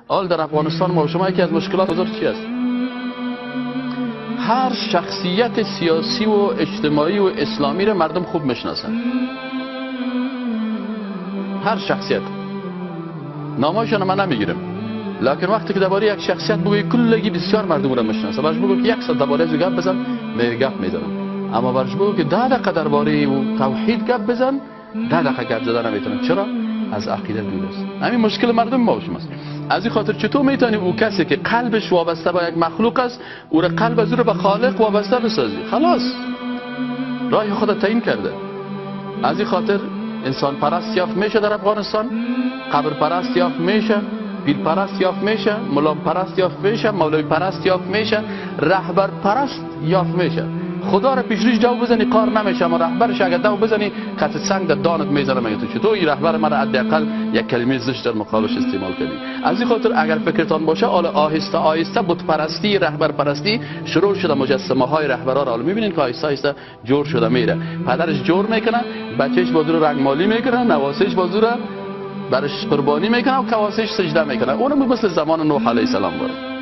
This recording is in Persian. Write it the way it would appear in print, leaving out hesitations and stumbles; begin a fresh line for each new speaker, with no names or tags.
حال در افغانستان ما شما یکی از مشکلات بزرگ چی است؟ هر شخصیت سیاسی و اجتماعی و اسلامی را مردم خوب میشناسن. هر شخصیت، نامایشان من نمیگیرم، لکن وقتی که درباره یک شخصیت بگویی کلگی بسیار مردم را میشناسن. برش بگو که یک ساعت درباره از گپ بزن، می گپ میزنم. اما برش بگو که 10 دقیقه درباره او توحید گپ بزن، 10 دقیقه گپ زدن نمیتونم. چرا؟ از عقیده دور است. همین مشکل مردم ما شماست. از این خاطر چطور میتونی او کسی که قلبش وابسته به یک مخلوق است، او را قلب از او را به خالق وابسته بسازی؟ خلاص راه خود تعیین کرده. از این خاطر انسان پرست یافت میشه در افغانستان، قبر پرست یافت میشه، پیر پرست یافت میشه، ملام پرست یافت میشه، مولوی پرست یافت میشه، رهبر پرست یافت میشه. خدا را پیش دو بزنی کار نمیشه، اما رهبرش اگر دو بزنی قطع سنگ در دانت میزنه. میگه تو چطور این رهبر مرا حداقل یک کلمه زشت در مقابلش استعمال کردی؟ از این خاطر اگر فکرتان باشه حالا آهسته آهسته بت پرستی، رهبر پرستی شروع شده. مجسمه های رهبرا را میبینین که آهسته آهسته جور شده میره. پدرش جور میکنه، بچهش بازو رنگ مالی میکنه، نواسش بازو را برش قربانی میکنه و کواسش سجده میکنه. اونم مثل زمان نوح علیه السلام باره.